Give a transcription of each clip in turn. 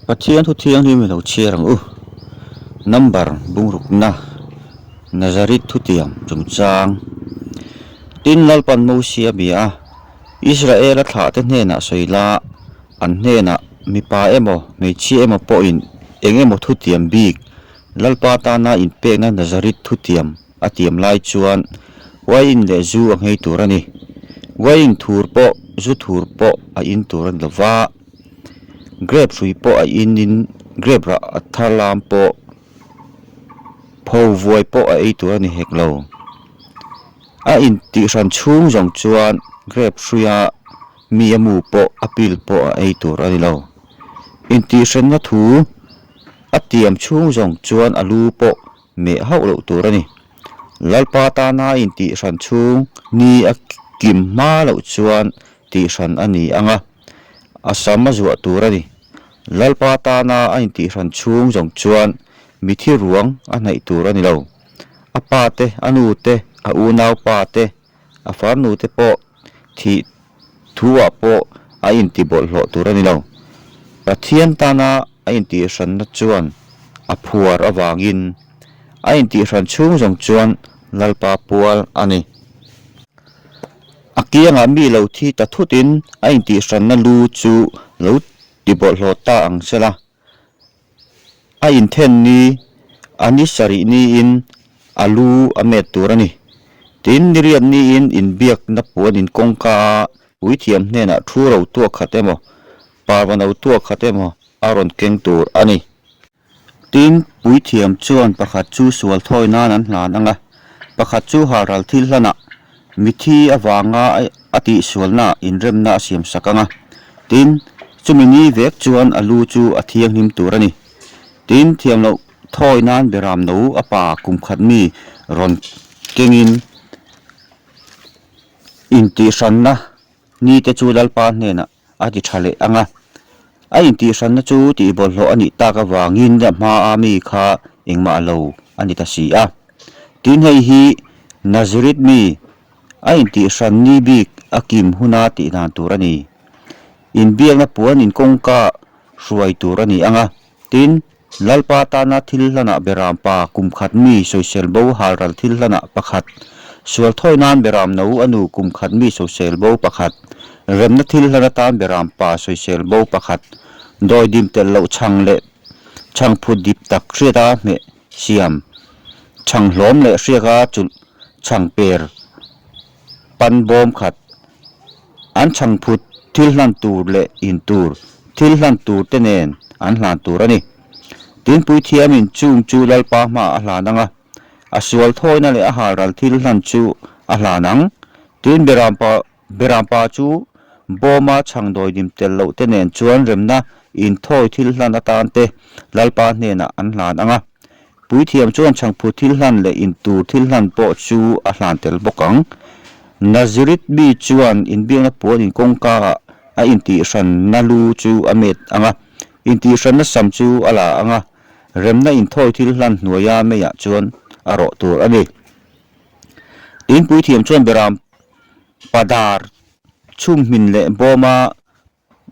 Pathian thu thianghlim i lo chhiar ang u. Number bungrukna Nazareth thutiam chungchang. Tin, Lalpan Mosia bia a, Israela thlahte hnenah sawi la, an hnenah mipa emaw hmeichhia emaw pawhin eng emaw thutiam bik Lalpa tana inpekna Nazareth thutiam a tiam lai chuan uaiin leh zu a nghei tur a ni. Uaiin thur pawh zu thur pawh a in tur a ni lo va. Grape hrui pawh a in in grape rah a thar lam pawh pho vuai pawh a ei tur a ni hek lo. A in tih hran chhung zawng chuan grape hruia mi a mu pawh a pil pawh a ei tur a ni lo. Intihhrenna thu a tiam chhung zawng chuan a lu pawh meh hauh loh tur a ni. Lalpa tana intih hran chhung ni a kim hma loh chuan tih hran a ni ang a. A sam a zuah tur a ni. Lalpa tana a intihhran chhung zawng chuan mithi ruang a hnaih tur a ni lo. A pa te, a nu te, a unau pa te, a farnu te pawh thih thu-ah pawh a intibawlhhlawh tur a ni lo. Pathian tana a intihhranna chuan a phuar avangin a intihhran chhung zawng chuan Lalpa pual a ni. A kiangah mi lo thi ta thutin a intihhranna lu chu lo ti bawlhhlawh ta ang sela. A inthen ni, a ni sarih niin a lu a met tur a ni. Tin, niriat niin inbiakna puan in kawngka a puithiam hnenah thu ro tuak khat emaw, parva no tuak khat emaw a rawn keng tur a ni. Tin, puithiam chuan pakhat chu sual thawi nan an hlan ang a, pakhat chu halral thil hlanah mithi avanga a tihsualnaah inremna a siam sak ang a. Tin, chumi ni vek chuan a lu chu a thianghlim tur a ni. Tin, thiam loh thawi nan beram no a pa kum khat mi rawn kengin intihhranna nite chu Lalpa hnenah a ti tha leh ang a. A intihhranna chu tihbawlhhlawh a nih tak avangin a hmaa mi kha engmah lo a ni ta si a. Tin hei hi Nazareth mi a intihhran ni bik a kim huna tih dan tur a ni. Inbiakna puan in kawngka hruai tur a ni ang a. Tin, Lalpa tana thil hlanah beram pa kum khat mi sawisel bo halral thil hlanah pakhat, sual thawi nan beram no a nu kum khat mi sawisel bo pakhat, remna thil hlan atan beram pa sawisel bo pakhat, dawidim telh loh chhang leh chhang phut dip tak hriata hmeh siam, chhang hlawm leh hriaka chulh chhang per pan bawm khat, an chhang phut thil hlan tur leh in tur thil hlan tur te nen an hlan tur a ni. Tin puithiamin chung chu Lalpa hmaah a hlan ang a, a sual thawina leh a halral thil hlan chu a hlan ang. Tin Berampa Berampa chu bawma chhang dawidim tel loh te nen chuan remna inthawi thil hlan atan te Lalpa hnenah an hlan ang a. Puithiam chuan chhangphut thil hlan leh intur thil hlan pawh chu a hlan tel bawk ang. Nazareth mi chuan inbiakna puan in kawngka ah a intihhranna lu chu a met ang a, intihhranna sam chu a la ang a, remna inthawi thil hlan hnuaia meiah chuan a rawh tur a ni. Tin, puithiam chuan beram padar chhumhmin leh bawma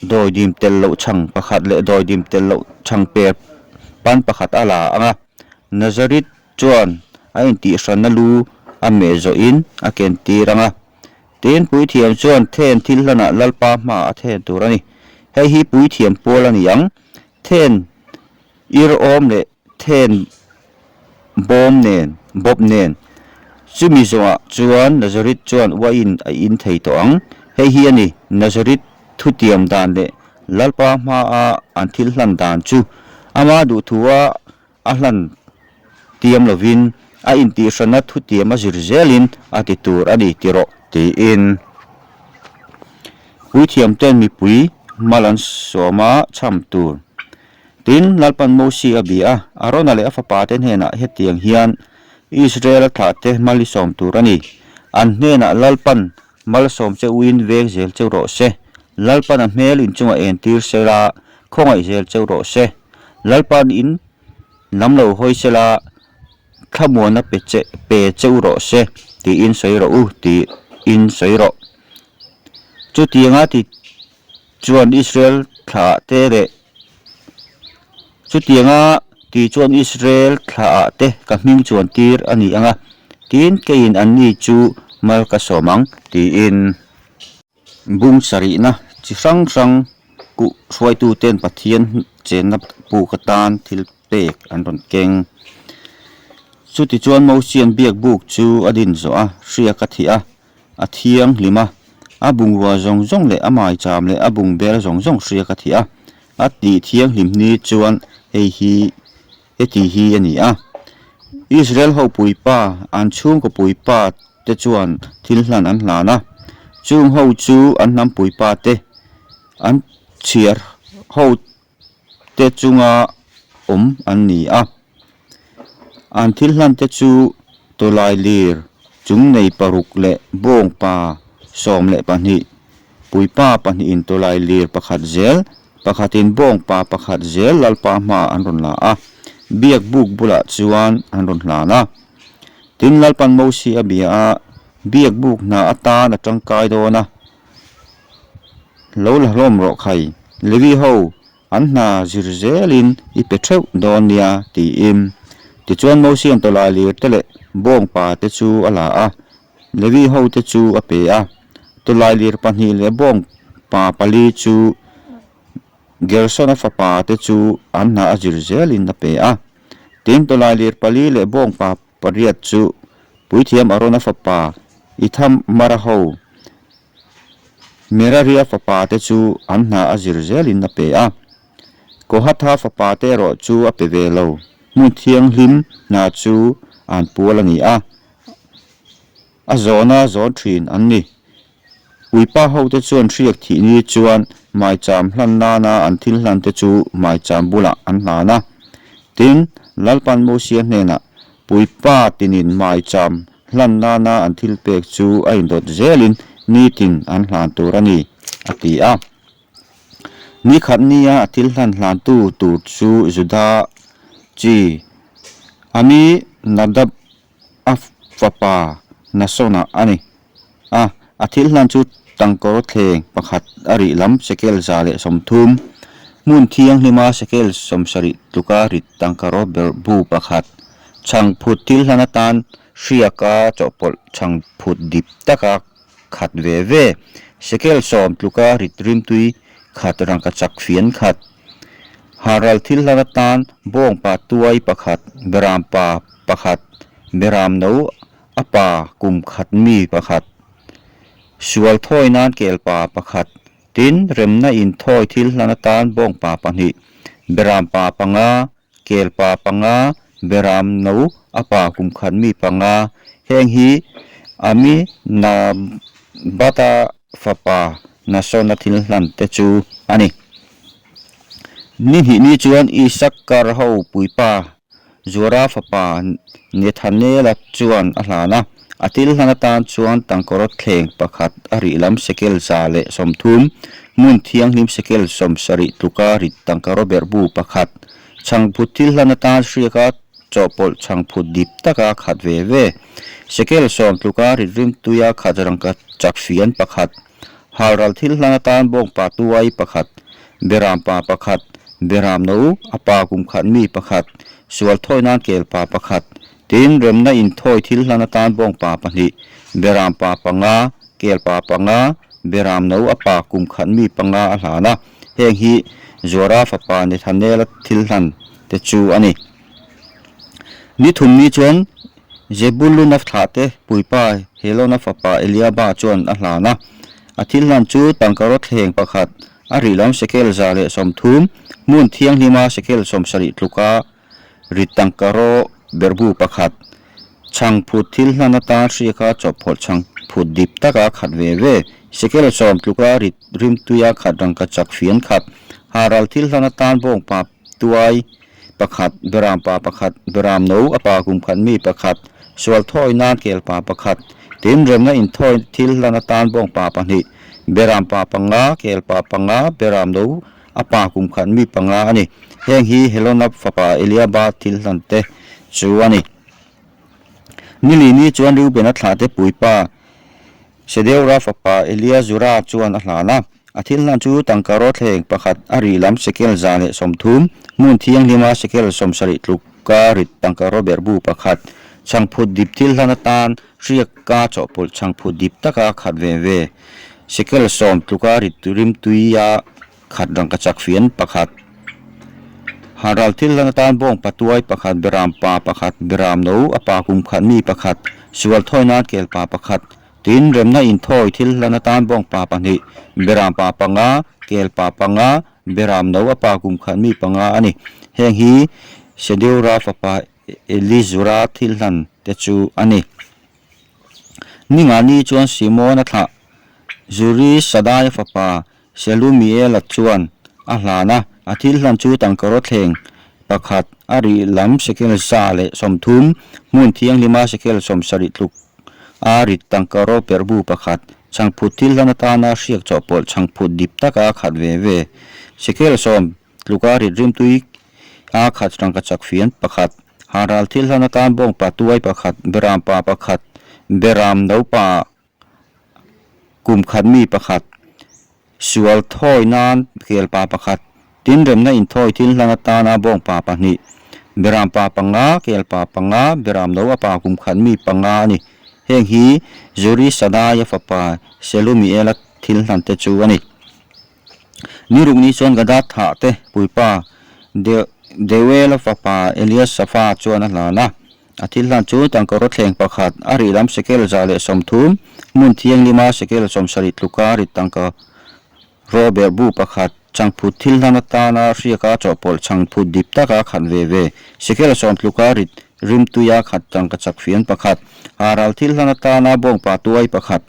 Dawidim tel loh chhang pakhat leh dawidim tel loh chhang per pan pakhat a la ang a, Nazareth chuan a intihhranna lu a meh zawhin a ken tir ang a. Tin, puithiam chuan then thil hlanah Lalpa hmaah a then tur a ni. Hei hi puithiam pual a ni ang. Then ir awm leh then bawm nen, bawp nen. Chumi zawhah chuan Nazareth chuan uain a in thei tawh ang. Hei hi a ni, Nazareth thutiam dan leh Lalpa hmaa an thil hlan dan chu ama duhthua a hlan tiam lovin a intihhrana thutiam a zir zelin a ti tur a ni ti rawh tiin puithiamten mipui mal an sawm a chham tur. Tin, Lalpan Mosi a bia a, Arona leh a fapate hnenah hetiang hian Israela thlahte mal i sawm tur a ni. An hnenah Lalpan mal sawm che uin veng zel cheu rawh se. Lalpan a hmel inchungah entir sela, khawngaih zel cheu rawh se. Lalpan in lam lo hawi sela, thlamuana pe che pe cheu rawh se, tiin sawi rawh u, tiin sawi rawh. Chutianga ti chuan Israel thlah te leh. Chutianga ti chuan Israel thlaah te ka hming chuan tir a ni ang a, tin keiin anni chu mal ka sawm ang, tiin. Bung sarihna chi hrang hrang kuh hruaituten Pathian chenna puk atan thil pek an rawn keng. Chutichuan Mosian biak buk chu a din zawh a, hriak a thih a, a thianghlim a, a bungrua zawng zawng leh a maicham leh a bungbel zawng zawng hriak a thih a, a tih thianghlim ni chuan hei hi heti hi a ni a. Israel ho puipa, an chhungkaw puipa te chuan thil hlan an hlan a, chung ho chu an hnam puipa te an chhiar ho te chunga awm an ni a. An thil hlan te chu tawlai lir chung nei paruk leh bawngpa 12, puipa pahnihin tawlai lir pakhat zel, pakhatin bawngpa pakhat zel Lalpa hmaah an rawn la a, biak buk bulah chuan an rawn hlan a. Tin, Lalpan Mosi a bia a, biak buk hna atan a tangkai dawn a, Lo la hlawm rawh khai, Levi ho, an hna zir zelin i pe theuh dawn nia, tiin. Tichuan Mosian tawlai lir te leh bawngpa te chu a la a, Levi ho te chu a pe a. Tawlai lir pahnih leh bawngpa pali chu Gersona fapa te chu an hna a zir zelin a pe a. Tin, tawlai lir pali leh bawngpa pariat chu Puithiam Arona fapa Ithamara ho, Meraria fapa te chu an hna a zir zelin a pe a. Kohatha fapa te erawh chu a pe ve lo. Hmun thianghlim hna chu an pual a ni a, a zawna zawn thin an ni. Uipa hote chuan hriak thih ni chuan maicham hlan nana an thil hlan te chu maicham bulah an hlan a. Tin, Lalpan Mosia hnenah, Puipa tinin maicham hlan nana an thil pek chu a indawt zelin nitin an hlan tur a ni, a ti a. Ni khat nia a thil hlan hlantu tur chu Juda chi Aminadab a fapa Nasona a ni a, a thil hlan chu tangkawr thleng pakhat a rih lam shekel 130, hmun thianghlima shekel 70 tluka rit tangkaraw ber bu pakhat, chhangphut thil hlan atan Hriaka chawhpawlh chhang phut dip taka khat ve ve, shekel 10 tluka rit rimtui khat rangkachak fian khat, haral thil hlan atan bawngpa tuai pakhat, beram pa pakhat, beram no a pa kum khat mi pakhat, sual thawi nan kel pa pakhat, tin remna inthawi thil hlan atan bawngpa pahnih, beram pa panga, Kel pa panga, Beram no a pa kum khat mi panga, heng hi Aminabata fapa Nasona thil hlan te chu a ni. Ni hnih ni chuan Isakar ho puipa Zuara fapa Nethanela chuan a hlan a, a thil hlan atan chuan tangkawraw thleng pakhat a rih lam shekel 130, hmun thianghlim shekel 70 tluka rit tangkaraw berhbu pakhat, Chhangphut thil hlan atan hriaka chawhpawlh chhangphut dip taka khat ve ve. Shekel 10 tluka rit rimtuia khat rangka chak fian pakhat. Halral thil hlan atan bawngpa tuai pakhat, beram pa pakhat, beram no a pa kum khat mi pakhat, sual thawi nan kel pa pakhat, tin remna inthawi thil hlan atan bawngpa pahnih, beram pa panga, kel pa panga, beram no a pa kum khat mi panga a hlan a. Heng hi Zuara fapa Nethanela thil hlan te chu a ni. Ni thum ni chuan Zebuluna thlahte puipa Helona fapa Eliaba chuan a hlan a. A thil hlan chu tangkaraw thleng pakhat, a rih lam shekel 130, hmun thianghlima shekel 70 tluka rit tangkaraw berhbu pakhat, chhangphut thil hlan atan hriaka chawpphawlh chhangphut dip taka khat ve ve, shekel 10 tluka rit rimtuia khat rangka chak fian khat, haral thil hlan atan bawngpa tuai pakhat, beram pa pakhat, beram no a pa kum khat mi pakhat, sual thawi nan kel pa pakhat, tin remna inthawi thil hlan atan bawngpa pahnih, beram pa panga, kel pa panga, beram no A pa kum khat mi panga a ni. Heng hi Helona fapa Eliaba thil hlan te chu a ni. Nili ni chuan Reubena thlah te puipa Sedeura fapa Eliazura chuan a hlan a. A thil hlan chu tangka rawthleng pakhat a rih lam shekel 130, Hmun thianghlima shekel 70 tluka rit tangkaraw berhbu pakhat, chhangphut dip thil hlan atan hriaka chawhpawlh chhangphut dip taka khat ve ve, shekel 10 tluka rit rimtuia khat rangkachak fian pakhat, Haral thil hlan atan bawng patuai pakhat, beram pa pakhat, beram no a pa kum khat mi pakhat, sual thawi nan kel pa pakhat, tin remna inthawi thil hlan atan bawng pa pahnih, beram pa panga, kel pa panga, beram no a pa kum khat mi panga a ni. Heng hi Sedeura fapa Elizura thil hlan te chu a ni. Ningani chuan Simona thlah Zuri Sadaia fapa Selumiela chuan a hlan a, a thil hlan chu tangkaraw thleng pakhat a rih lam shekel 130, hmun thianghlima shekel 70 tluk a rit tangkaraw perhbu pakhat, chhangphut thil hlan atana hriak chawhpawlh chhangphut dip taka khat ve ve, shekel 10 tluka rit rimtui a khat rangkachak fian pakhat, hanral thil hlan atan bawngpa tuai pakhat, beram pa pakhat, beram no pa Kum khat mi pakhat, sual thawi nan kel pa pakhat, tin remna inthawi thil hlan atana bawng pa pahnih, beram pa panga, kel pa panga, beram no a pa kum khat mi panga a ni. Heng hi Zurisadai-a fapa Selumiela thil hlan te chu a ni. Ni ruk ni chuan Gada thah te puipa Deuela fapa Eliasafa chuan a hlan a. A thil hlan chu tangkaraw thleng pakhat, a rih lam shekel 130, hmun thianghlima shekel 70 tluka rit tangka raw berhbu pakhat, chhangphut thil hlan atana hriaka chawhpawlh chhangphut dip taka khat ve ve, shekel 10 tluka rit rimtuia khat tangka chak fian pakhat, haral thil hlan atana bawngpa tuai pakhat,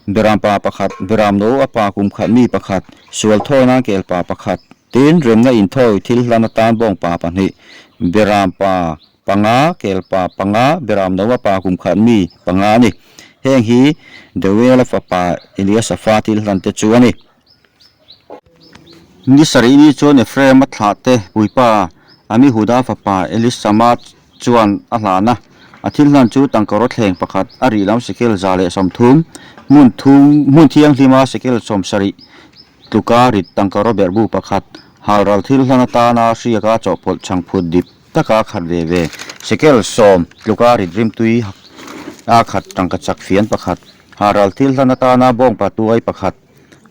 beram pa pakhat, beram no a pa kum khat mi pakhat, sual thawi nan kel pa pakhat. Tin, remna inthawi thil hlan atan bawng pa pahnih, beram pa panga, kel pa panga, beram no a pa kum khat mi panga a ni. Heng hi Deuela fapa Eliasafa thil hlan te chu a ni. Ni sarih ni chuan Ephraim-a thlah te puipa Amihuda fapa Elisama chuan a hlan a, a thil hlan chu tangkaraw thleng pakhat a rih lam shekel 130, hmun thum hmun thianghlima shekel 70 Tluka rit tangkaraw berhbu pakhat, halral thil hlan atana hriaka chawhpawlh chhangphut dip taka khat ve ve, shekel 10 tluka rit rimtui a khat tangkachak fian pakhat, halral thil hlan atana bawngpa tuai pakhat,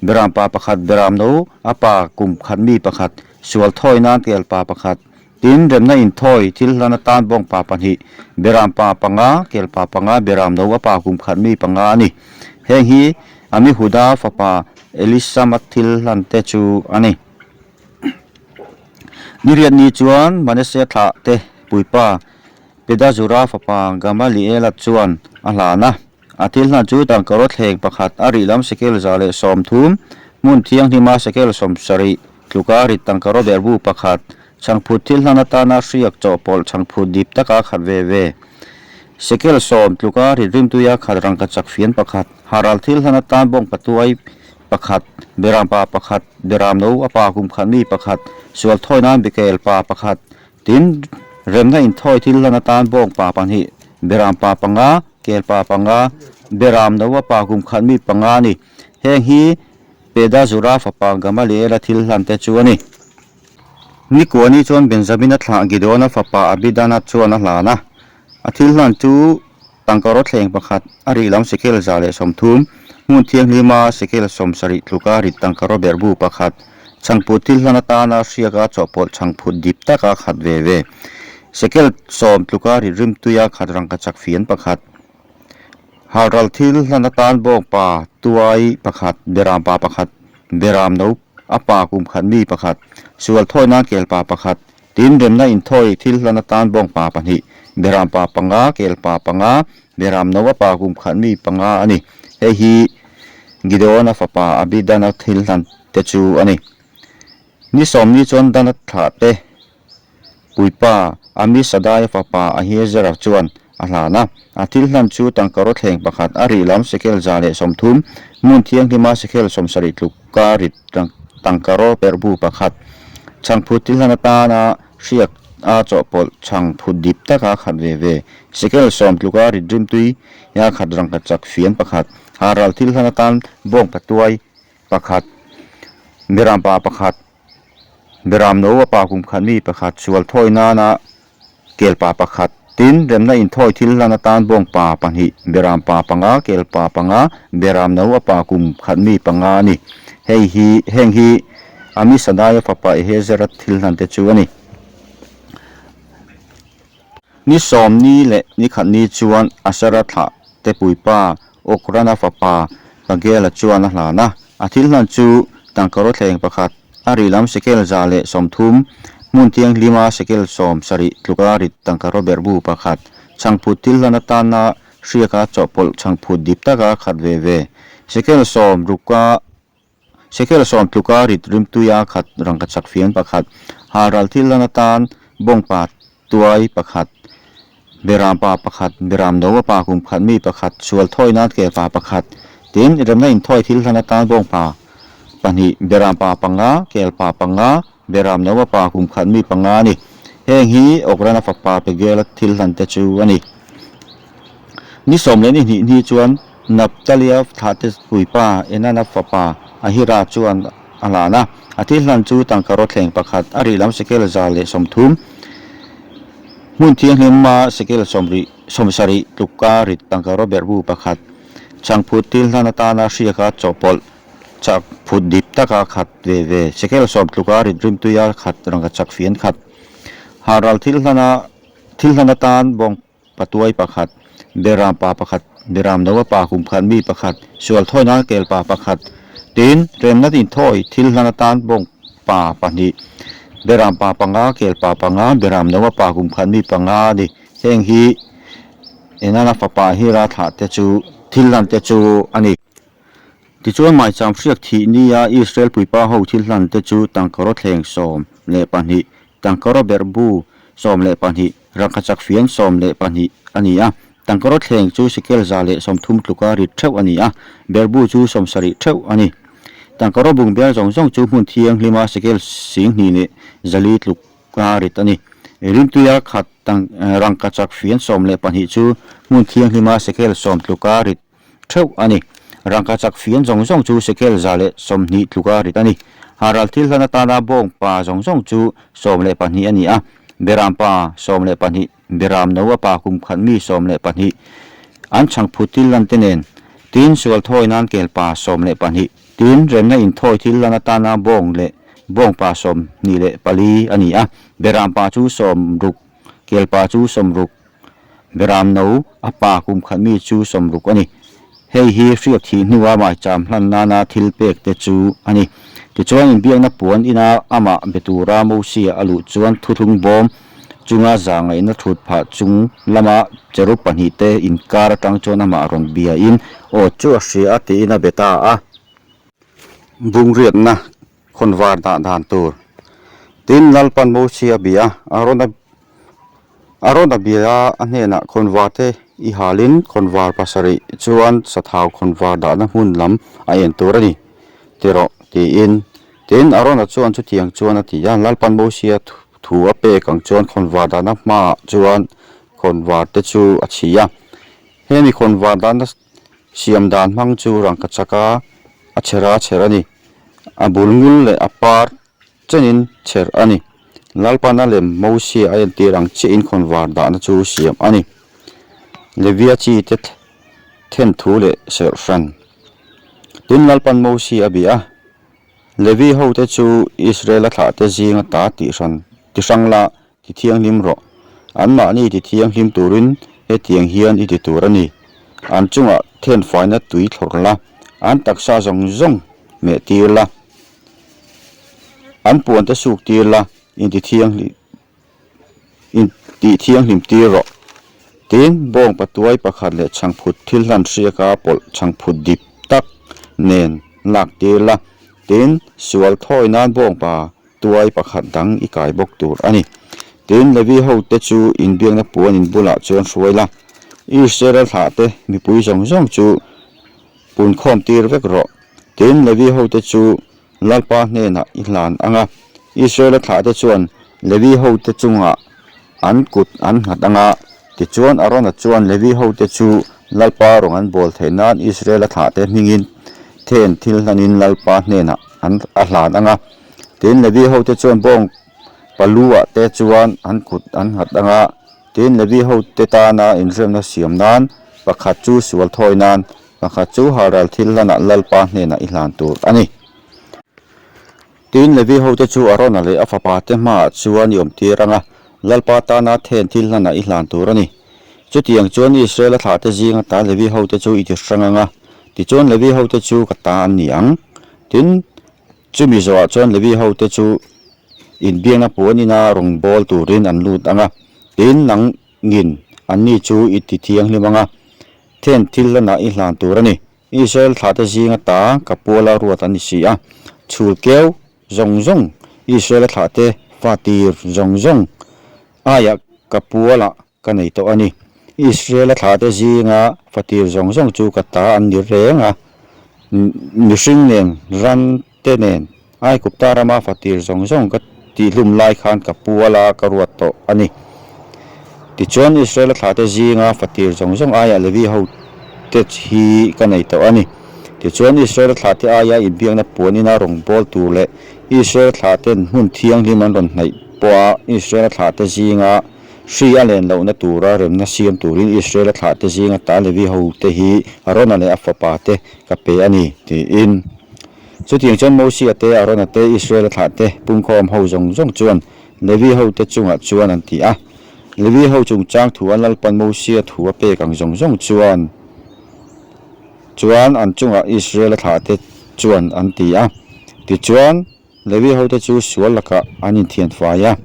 beram pa pakhat, beram no a pa kum khat mi pakhat, sual thawi nan kel pa pakhat, tin remna inthawi thil hlan atan bawngpa pahnih, beram pa panga, kel pa panga, beram no a pa kum khat mi panga a ni. Heng hi Amihuda fapa Elisama thil hlan te chu a ni. Niriat ni chuan Manase thlah te puipa Pedazura fapa Gamaliela chuan a hlan a. A thil hlan chu tangkaraw thleng pakhat a rih lam shekel 130, hmun thianghlima shekel 70 tluka rit tangkaraw berhbu pakhat, chhangphut thil hlan atana hriak chawhpawlh chhangphut dip taka khat ve ve, shekel 10 tluka rit rimtuia khat rangkachak fian pakhat, haral thil hlan atan bawng patuai pakhat, beram pa pakhat, beram no a pa kum khat mi pakhat, sual thawi nan bikel pa pakhat, Tin, remna inthawi thil hlan atan bawng pa pahnih, beram pa panga, kel pa panga, beram no a pa kum khat mi panga a ni. Heng hi Pedazura fapa Gamaliela thil hlan te chu a ni. Nikuani chuan Benjamina thlah Gideona fapa Abidana chuan a hlan a. A thil hlan chu tangkaraw thleng pakhat, a rih lam shekel 130, hmun thianghlima shekel 70 tluka rit tangkaraw berhbu pakhat, chhangphut thil hlan atana hriaka chawhpawlh chhangphut dip taka khat ve ve, shekel 10 tluka rit rimtuia khat rangkachak fian pakhat, halral thil hlan atan bawngpa tuai pakhat, beram pa pakhat, beram no a pa kum khat mi pakhat, sual thawi nan kel pa pakhat, Tin, remna inthawi thil hlan atan bawng pa pahnih, beram pa panga, kel pa panga, beram no a pa kum khat mi panga a ni. Hei hi Gideona fapa Abidana thil hlan te chu a ni. Ni sawmni chuan Dana thlah te puipa Amisadai fapa Ahiezera chuan a hlan a. A thil hlan chu tangkaraw thleng pakhat, a rih lam shekel 130, hmun thianghlima shekel 70 tluka rit tangkaraw perhbu pakhat, chhangphut thil hlan atana hriak a chawhpawlh chhangphut dip taka khat ve ve, shekel 10 tluka rit rimtui a khat rangkachak fian pakhat, haral thil hlan atan bawngpa tuai pakhat, beram pa pakhat. Beram no a pa kum khat mi pakhat sual thawi nana kelpa pakhat tin remna inthawi thil hlan atan bawngpa pahnih beram pa panga kelpa panga beram no a pa kum khat mi panga a ni. Hei hi heng hi Amisadaia fapa Ehiezera thil hlan te chu a ni. Ni sawmni leh ni khatni chuan Asera thlah te puipa Okrana fapa Pagiela chuan a hlan a. A thil hlan chu tangka rawthleng pakhat, a rih lam sekel 130, hmun thianghlima sekel 70 tluka rit tangka rawberh bu pakhat, chhangphut thil hlan atana hriaka chawhpawlh chhangphut dip taka khat ve ve, sekel 60 a Sekel sawm tluka rit rimtuia khat rangkachak fian pakhat, halral thil hlan atan bawngpa tuai pakhat, beram pa pakhat, beram no a pa kum khat mi pakhat, sual thawi nan ke pa pakhat, tin remna inthawi thil hlan atan bawngpa pahnih, beram pa panga, kel pa panga, beram no a pa kum khat mi panga a ni. Heng hi Okrana fapa Pegela thil hlan te chu a ni. Ni sawm leh ni hnih hnih chuan Naptalia thlahte puipa Enana fapa Ahira chuan a hlan a. A thil hlan chu tangka rawthleng pakhat, a rih lam sekel 130, hmun thianghlima sekel sawmrih sawmsarih tluka rit tangka rawberh bu pakhat, chhangphut thil hlan atana hriaka chawhpawlh chhangphut dip taka khat ve ve, sekel 10 tluka rit rimtuia khat rangkachak fian khat, halral thil hlana thil hlan atan bawng Patuai pakhat, Beram pa pakhat, Beram no a pa kum khat mi pakhat, Sual thawi nan kel pa pakhat, tin remna inthawi thil hlan atan bawng pa pahnih, Beram pa panga, kel pa panga, Beram no a pa kum khat mi panga a ni. Heng hi Enana fapa Hira thlah te chu thil hlan te chu a ni. Tichuan maicham hriak thih nia Israel puipa ho thil hlan te chu tangka rawthleng 12, tangka rawberh bu 12, Rangkachak fian 12 a ni a, tangka rawthleng chu sikel 130 tluka rit theuh a ni a, berhbu chu 70 theuh a ni. Tangka rawbung bial zawng zawng chu hmun thianghlima sikel 2400 tluka rit a ni. Rimtuia khat rangkachak fian 12 chu hmun thianghlima sikel 10 tluka rit theuh a ni. Rangkachak fian zawng zawng chu sekel 120 tluka rit a ni. Haral thil hlan atana bawng pa zawng zawng chu 12 a ni a, Beram pa 12, Beram no a pa kum khat mi 12, an chhangphut thil lan te nen, tin sual thawi nan kel pa 12, tin remna inthawi thil lan atana bawng leh bawng pa 24 a ni a, Beram pa chu 60, kel pa chu 60. Beram no a pa kum khat mi chu 60 a ni. Hei hi hriak thih hnua maicham hlan nana thil pek te chu a ni. Tichuan inbiakna puan ina amah be tura Mosia a luh chuan thuthlung bawm chunga za ngaihna thut phah chung lama cherub pahnih te inkar atang chuan amah rawn biain aw chu a hria a tiin a be ta a. Bungriatna khawnvar dah dan tur. Tin, Lalpan Mosia a bia a, Arona Arona bia a, a hnenah khawnvar te i halin khawnvar pasarih chuan sathau khawnvar dahna hmun lam a en tur a ni ti rawh tiin. Tin, Arona chuan chutiang chuan a ti a, Lalpan Mosia thu a pek ang chuan khawnvar dahna hmaah chuan khawnvar te chu a chhi a. Hemi khawnvar dahna Siam dan hmang chu rangkachak a a chher a chher a ni. A bul ngul leh a par chenin chher a ni. Lalpana lem Mosia a entir ang chiahin khawnvar dahna chu siam a ni. Levia chi te then thu leh serh hran. Tin Lalpan Mosia a bia a, Levi hote chu Israela thlahte zinga ta tih hran ti hrang la Ti thianghlim rawh. Anmahni ti thianghlim turin hetiang hian i ti tur a ni. An chungah thenfaina tui thlawr la, an taksa zawng zawng meh tir la, an puante suk tir la, inti thianghlim intih thianghlim tir rawh. Tin, bawng patuai pakhat leh chhangphut thil hlan hriaka pawlh chhangphut dip tak nen lak tir la. Tin, sual thawi nan bawngpa tuai pakhat dang i kai bawk tur a ni. Tin, Levi hote chu inbiakna puan in bulah chuan hruai la, Israel thlahte mipui zawng zawng chu punkhawm tir vek rawh. Tin, Levi hote chu Lalpa hnenah i hlan ang a, Israel thlahte chuan Levi hote chungah an kut an nghat ang a. Tichuan, Arona chuan Levi hote chu Lalpa rawng an bawl theih nan Israel thlahte hmingin then thil hlanin Lalpa hnenah an a hlan ang a. Tin, Levi hote chuan bawng palu-ah te chuan an kut an nghat ang a, tin, Levi hote tana inremna siam nan pakhat chu sual thawi nan, pakhat chu halral thil hlanah Lalpa hnenah i hlan tur a ni. Tin, Levi hote chu Arona leh a fapate hmaah chuan i awmtir ang a, Lalpa tana then thil hlanah i hlan tur a ni. Chutiang chuan Israela thlahte zinga ta Levi hote chu i ti hrang ang a, tichuan Levi hote chu ka ta an ni ang. Tin, chumi zawhah chuan Levi hote chu inbiakna puan ina rawngbâwl turin an lût ang a, tin, nangin anni chu i ti thianghlim ang a, then thil hlanah i hlan tur a ni. Israel thlahte zinga ta ka puala ruat an ni si a, chhul keu zawng zawng Israela thlahte fa tir zawng zawng aiah ka pualah ka nei tawh a ni. Israela thlahte zinga fa tir zawng zawng chu ka ta an ni reng a, mihring nen ran te nen Aigupta rama fatir zawng zawng ka tihhlum lai khan ka pual a, ka ruat tawh a ni. Tichuan, Israela thlahte zinga fatir zawng zawng aiah Levi hote hi ka nei tawh a ni. Tichuan, Israela thlahte aia inbiakna puan ina rawngbâwl tur leh Israela thlahten hmun thianghlim an rawn hnaih pawha Israela thlahte zinga hri a len lohna tura remna siam turin Israela thlahte zinga ta Levi hote hi Arona leh a fapate ka pe a ni, tiin. Chutiang chuan Mosia te, Arona te, Israela thlah te, pumkhawm ho zawng zawng chuan Levi hote chungah chuan an ti a. Levi ho chungchang thu a Lalpan Mosia thu a pek ang zawng zawng chuan chuan an chungah Israela thlah te chuan an ti a. Tichuan, Levi hote chu sual lakah an inthian fai a,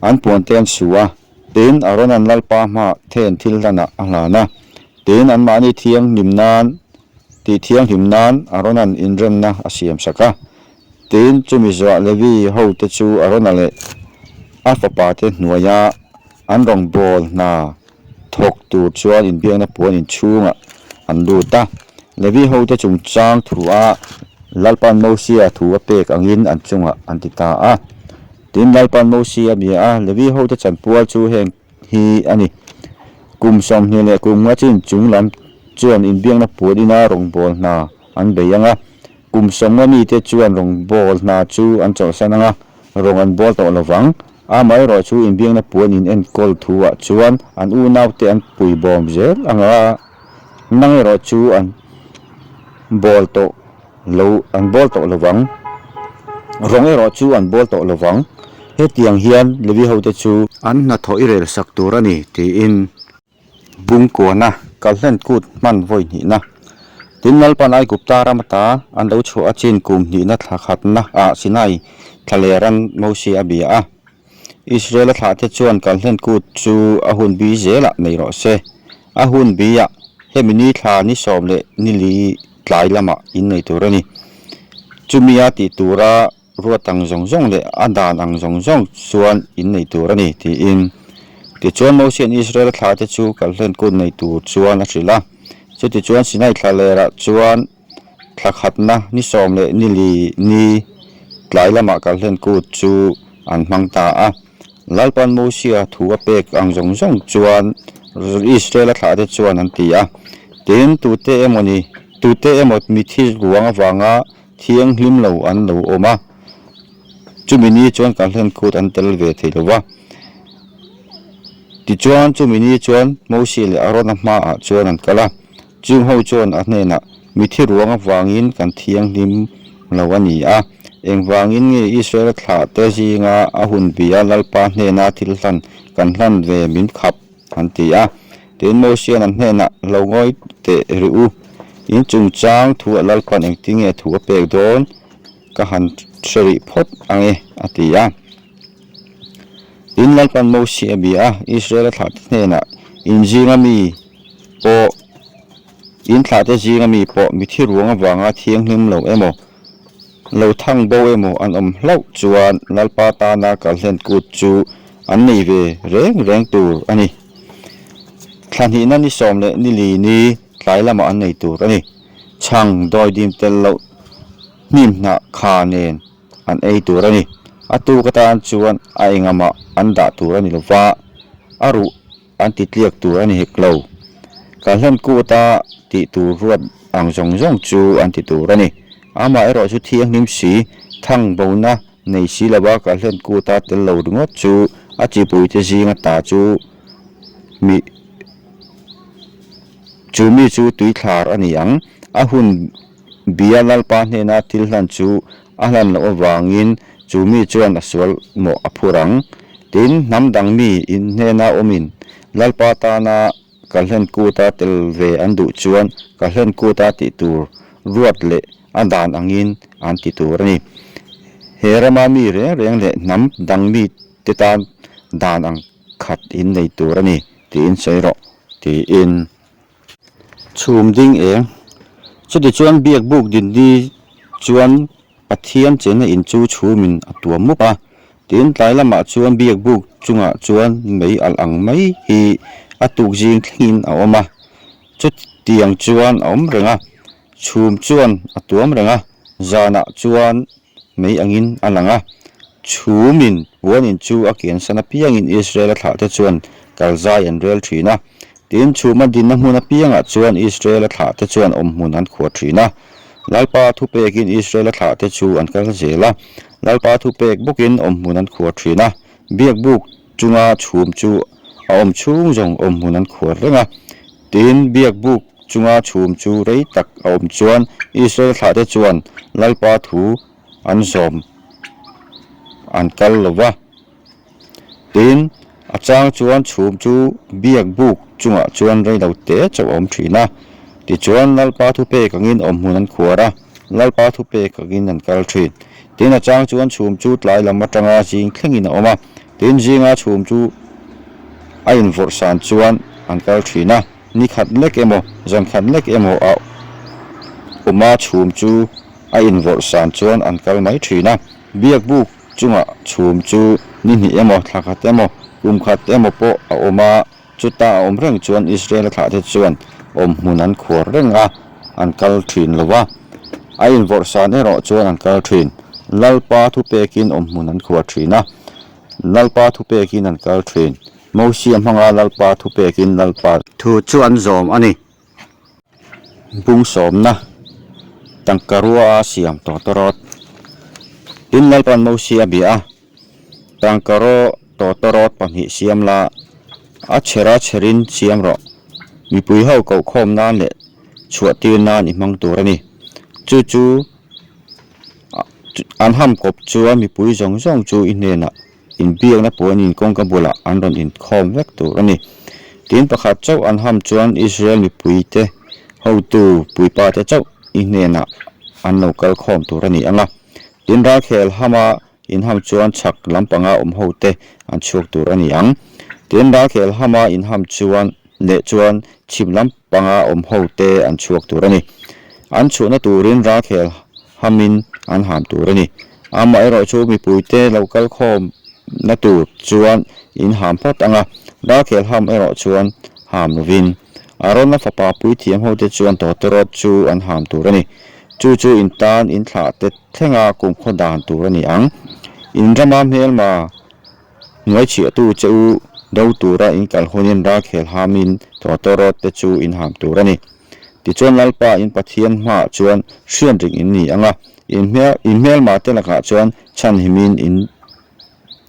an puante an su a, tin, Arona'n Lalpa hmaah then thil hlanah a hlan a, tin, anmahni thianghlim nan Tih thianghlim nan Arona'n inremna a siam sak a. Tin, chumi zuah Levi hote chu Arona leh a fapate hnuaia an rawngbâwl hna thawk tûr chuan inbiakna puan inchhûngah an lût a. Levi hote chungchâng thua Lalpa'n Mosia thu a pêk angin an chungah an ti ta a. Tin, Lalpa'n Mosia a bia a, Levi hote chanpual chu hêng hi a ni. Kum 20 leh kum nga chin chung lam chuan inbiakna puan ina rawngbâwl hna an bei ang a, kum 50 mite chuan rawngbâwl hna chu an chawlhsan ang a, rawng an bâwl tawh lo vang. Amaherawh chu inbiakna puan in enkawl thuah chuan an unaute an puibawm zel ang a, nang erawh chu an bâwl tawh lo an bawl tawh lo vang. Rawng erawh chu an bawl tawh lo vang. Hetiang hian Levi hote chu. An hnathawh i rel sak tur a ni, tiin Bungkuana kalhlen kut hman vawi hnihna. Tin, Lalpan Aigupta ram ata an lo chhuah a chin kum hnihna thla khatna ah Sinai thlaleran Mosia a bia a. Israela thlahte chuan kalhlen kut chu a hun bi zelah nei rawh se. A hun biah hemi ni thla ni sawm leh ni li tlai lamah in nei tur a ni. Chumia tih tura ruat ang zawng zawng leh a dan ang zawng zawng chuan in nei tur a ni, tiin. Tichuan Mosia'n Israela thlahte chu kalhlen kut nei tur chuan a hrilh a. Chutichuan Sinai thla lerah chuan Thla khatna ni sawm leh ni li ni tlai lamah kalhlen kut chu an hmang ta a. Lalpan Mosia thu a pek ang zawng zawng chuan Israela thlahte chuan an ti a, Tin, tute emaw ni, tute emaw mithi ruang avanga thianghlim lo an lo awm a, chumi ni chuan kalhlen kut an tel ve thei lo va. Tichuan, chumi ni chuan Mosia leh Arona hmaah chuan an kal a. Chung ho chuan a hnenah, Mithi ruang avangin kan thianghlim lo a ni a, engvangin nge Israel thlahte zinga a hun bia Lalpa hnena thil hlan kan hlan ve min khap? an ti a. Tin, Mosia'n an hnenah, Lo ngawi teh rih u, in chungchang thu a Lalpa'n engtinge thu a pek dawn ka han hre rih phawt ang e, a ti a. Tin, Lalpa'n Mosia a bia a, Israel-a thlahte hnenah, In zinga mi pawh, in thlahte zinga mi pawh mithi ruang avanga thianghlim lo emaw, lo thang bo emaw an awm hlauh chuan Lalpa tana kalhlen kut chu an nei ve reng reng tur a ni. Thla hnihna ni sawm leh ni li ni tlai lamah an nei tur a ni. Chhang dawidim tel loh hnim hnah kha nen an ei tur a ni. A tuk atan chuan a engamah an dah tur a ni lova, a ruh an ti tliak tur a ni hek lo. Kalhlen kuta tih tur ruat ang zawng zawng chu an ti tur a ni. Amaherawh chu thianghlim si, thang bona nei si lova Kalhlen kuta tel lo ringawt chu a chipuite zinga ta chu mi chu mi chu tuithlar a ni ang. A hun bia Lalpa hnena thil hlan chu a hlan loh avangin chu mi chuan a sual mawh a phur ang. Tin, hnam dang mi in hnena awmin Lalpa tana Kalhlen kuta tel ve an duh chuan Kalhlen kuta tih tur ruat leh a dan angin an ti tur a ni. He rama mi reng reng leh hnam dang mite tan dan ang khat in nei tur a ni tiin sawi rawh tiin. Chhum ding eng. Chutichuan biak buk dinni chuan Pathian chenna in chu chhumin a tuam mup a. Tin, tlai lamah chuan biak buk chungah chuan mei alh ang mai hi a tuk zing thlengin a awm a. Chutiang chuan a awm reng a, chhum chuan a tuam reng a, zanah chuan mei angin a lang a. Chhumin puanin chu a kiansan apiangin Israela thlahte chuan kalzai an rel thin a. Tin, chhuma dinna hmun apiangah chuan Israela thlahte chuan awmhmun an khuar thin a. Lalpa thupekin Israela thlahte chu an kal zel a. Lalpa thupek bawkin awmhmun an khuar thin a. Biakbuk chunga chhum chu a awm chhung zawng awmhmun an khuar reng a. Tin, biakbuk chunga chhum chu rei tak a awm chuan Israel thlahte chuan Lalpa thu an zawm an kal lo va. Tin, a chang chuan chhum chu biak buk chungah chuan rei lo te chauh a awm thin a. Tichuan, Lalpa thupek angin awmhmun an khuar a, Lalpa thupek angin an kal thin. Tin, a chang chuan chhum chu tlai lam atanga zing thlengin a awm a. Tin, zinga chhum chu a invawrh san chuan an kal thin a, ni khat lek emaw, zan khat lek emaw a awm a, chhum chu a invawrh san chuan an kal mai thin a. Biak buk chungah chhum chu ni hnih emaw, thla khat emaw, kum khat emaw pawh a awm a, chuta a awm reng chuan Israel-a thlahte chuan awm hmun an khuar reng a, an kal thin lo va. A invawrh san erawh chuan an kal thin. Lalpa thupekin awm hmun an khuar thin a, Lalpa thupekin an kal thin. Mosia hmanga Lalpa thupekin Lalpa. Thu chu an zawm a ni. Bung sawmna tangka rua a siam tawtawrawt. Tin Lalpa'n Mosia a bia a, Tangka raw tawtawrawt pahnih siam la, a chhera chherin siam rawh. Mipui ho kohkhawm nan leh chhuah tir nan i hmang tur a ni. Chu chu an ham kawp chuan mipui zawng zawng chu i hnenah Inbiakna puanin kawngka bulah an rawn inkhawm vek tur a ni. Tin pakhat chauh an ham chuan Israel mipuite hotu puipate chauh i hnenah an lo kal khawm tur a ni ang a. Tin ralkhel hama inham chuan chhak lampanga awm hote an chhuak tur a ni ang. Tin ralkhel hama inham chuan leh chuan chhim lampanga awm hote an chhuak tur a ni. An chhuahna turin ralkhel hamin an ham tur a ni. Amaherawhchu mipuite lo kal khawmna tur chuan in ham phawt ang a, ralkhel ham erawh chuan ham lovin. Arona fapa puithiam hote chuan tawtawrawt chu an ham tur a ni. Chu chu in tan in thlah te thlenga kumkhaw dan tur a ni ang. In rama hmelma hnuaichhiahtu che u do tura in kal hunin ralkhel hamin tawtawrawt te chu in ham tur a ni. Tichuan Lalpa in Pathian hmaah chuan hriat ring in ni ang a, in hmel in hmelma te lakah chuan chhanhimin in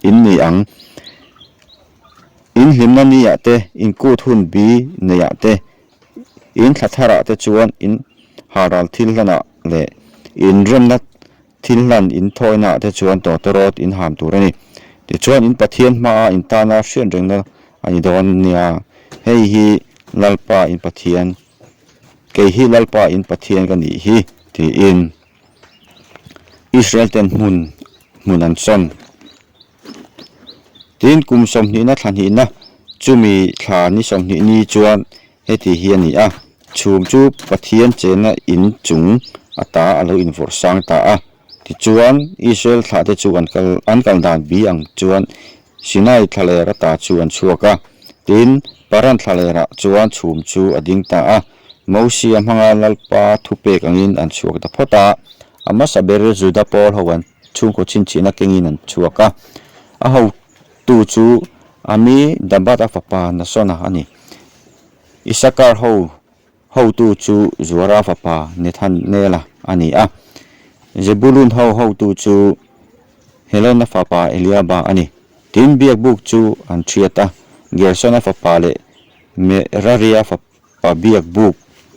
in ni ang. In hlimna niah te, in kut hun bi neiah te, in thla tharah te chuan in haral thil hlanah leh in remna thil hlan in thawinaah te chuan tawtawrawt in ham tur a ni. Tichuan in Pathian hmaa in tana hriat rengna a ni dawn nia. Hei hi Lalpa in Pathian, kei hi Lalpa in Pathian ka nih hi, tiin Israel ten hmun hmun an sawn. Tin, kum sawmhnihna thla hnihna chumi thla ni 20 ni chuan Heti hi a ni a, chhum chu Pathian chenna in chung ata a lo invawrh sang ta a. Tichuan, Israel thlahte chu an kal an kal dan bi ang chuan Sinai thlaler ata chu an chhuak a. Tin, Paran thlalerah chuan chhum chu a ding ta a. Mosia hmanga Lalpa thupek angin an chhuak ta phawt a. A hmasa ber Juda pawl ho an chhungkaw chhinchhihna kengin an chhuak a. A ho Tu chu Ami-Dabad-a fapa Nasona a ni. Isakar ho hotu chu Zuara fapa Nethanela a ni a. Zebulun ho hotu chu Helona fapa Eliaba a ni. Tin, biakbuk chu an ṭhiat a, Gersona fapa leh Meraria fapa biakbuk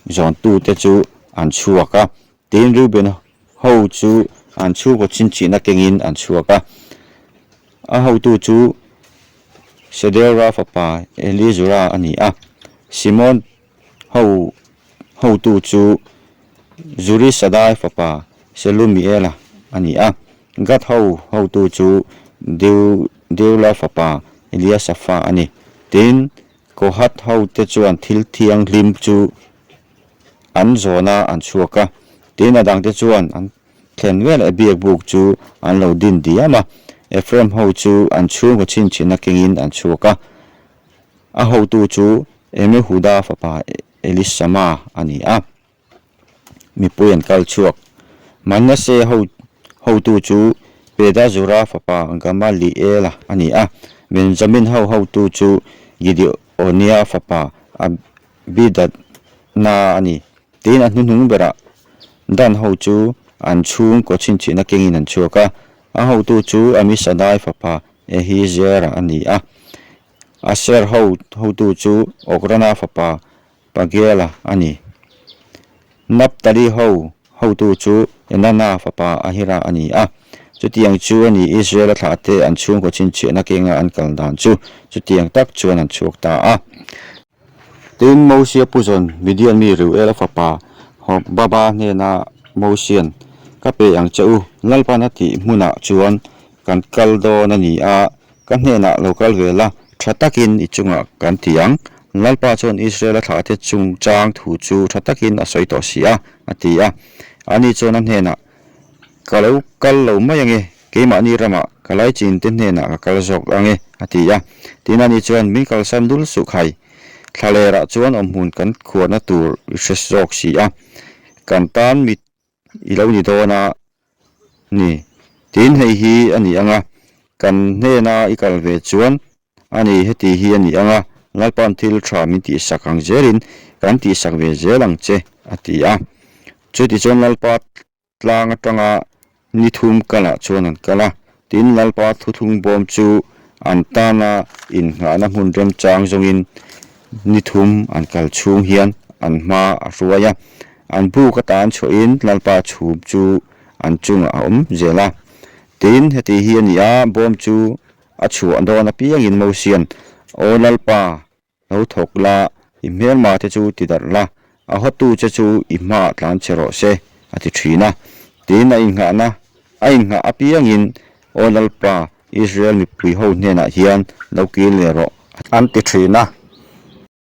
zawntute chu an chhuak a. Tin, Reuben ho chu an chhungkaw chhinchhihna kengin an chhuak a. A hotu chu Sedeura fapa Elizura a ni a. Simon ho hotu chu Zurisadai fapa Selumiela a ni a. Gad ho hotu chu Deula fapa Eliasafa a ni. Tin, Kohath hote chuan thil thianghlim chu an zawn a, an chhuak a. Tin, a dangte chuan an thlen vel a biakbuk chu an lo din diam a. Ephraim ho chu an chhungkaw chhinchhinna kengin an chhuak a. A hotu chu Emihuda fapa Elisama a ni a. Mipui an kal chhuak. Manasseh ho hotu chu Pedazura fapa Gamaliela a ni a. Benjamin ho hotu chu Gideonia fapa Abidana a ni. Tin, a hnuhnung berah Dan ho chu an chhungkaw chhinchhihna kengin an chhuak a. A hotu chu Amisadai fapa Ehizera a ni a. Aser ho hotu chu Okrana fapa Pagiela a ni. Naphtali ho hotu chu Enana fapa Ahira a ni a. Chutiang chu a ni, Israela thlahte an chhungkaw chhinchhiahna kenga an kal dan chu chutiang tak chuan an chhuak ta a. Tin, Mosia puzawn Midian mi Reuela fapa Hobaba hnena Mosian, Ka pe ang che u, Lalpan a tih hmunah chuan kan kal dawn a ni a, Ka hnenah lo kal ve la, tha takin i chungah kan ti ang. Lalpa chuan Israela thlahte chungchang thu chu tha takin a sawi tawh si a, a ti a. Ani chuan a hnenah, Ka lo kal lo mai ange, keimahni ramah ka laichin te hnenah ka kal zawk ange, a ti a. Tin, ani chuan, Min kalsan dul suh khai, thlalerah chuan awmhmun kan khuarna tur i hre zawk si a, kan tan mit i lo ni dawn a ni. Tin, hei hi a ni ang a, kan hnena i kal ve chuan a ni, heti hi a ni ang a, Lalpa'n thil tha min tihsak ang zelin kan tihsak ve zel ang che, a ti a. Chutichuan Lalpa tlang atanga ni thum kalah chuan an kal a, tin, Lalpa thuthlung bawm chu an tana innghahna hmun remchang zawngin ni thum an kal chhung hian an hma a hruai a. An buk atan chhuahin Lalpa chhum chu an chungah a awm zel a. Tin, heti hi a ni a, bawm chu a chhuah dawn apiangin Mosian, Aw Lalpa, lo thawk la, i hmelma te chu ti darh la, a hawtu che chu i hmaah tlan che rawh se, a ti thin a. Tin, a innghahna a innghah apiangin, Aw Lalpa, Israel mipui ho hnenah hian lo kil leh rawh, an ti thin a.